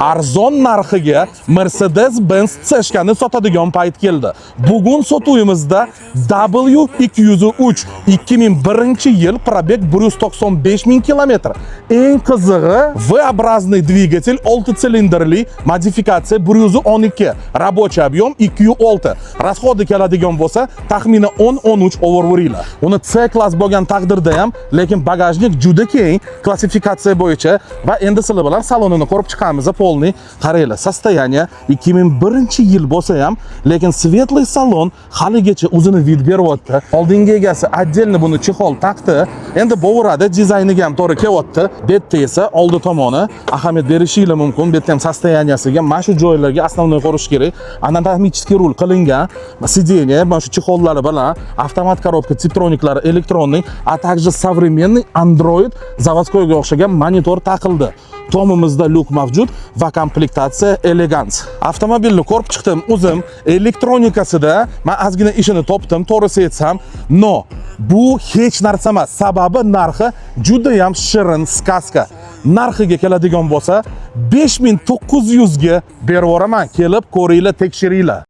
Arzon narxiga Mercedes-Benz C-shkani sotadigan payt keldi. Bugun sotuvimizda W203, 2001-yil, пробег 195 ming kilometr. Eng qizig'i, V-образный двигатель, 6 silindrli, modifikatsiya 112, рабочий объем 2.6. Расход i keladigan bo'lsa, taxminan 10-13 overvuringlar. Uni C klass bo'lgan taqdirda ham, lekin bagajnik juda keng klassifikatsiya bo'yicha. Va endi sizlar bilan salonini ko'rib chiqamiz полный. Qaranglar, состояние 2001-yil bo'lsa ham, lekin светлый salon haligacha o'zini вид beryapti. Oldingi egasi отдельно buni чехол taqdi. Endi bo'g'iradi, dizayniga ham to'g'ri kelyapti. Bu yerda esa oldi tomoni ahamiyat berishinglar mumkin. Bu yerda ham состояния siga, mana shu joylarga основной ko'rish kerak. Анатомический rul qilingan, сиденье, mana shu чехол lari bilan, avtomat коробка, типтроник lari электронный, а также современный Android, заводской ga o'xshagan monitor taqildi. Tomimizda lyuk mavjud va komplektatsiya elegant. Avtomobilni ko'rib chiqdim o'zim. Elektronikasida men ozgina ishini topdim, to'g'risi aytsam, но bu hech narsa emas. Sababi narxi juda ham shirin, сказка. Narxiga keladigan bo'lsa, 5900 ga berib yuboraman. Kelib ko'ringlar, tekshiringlar.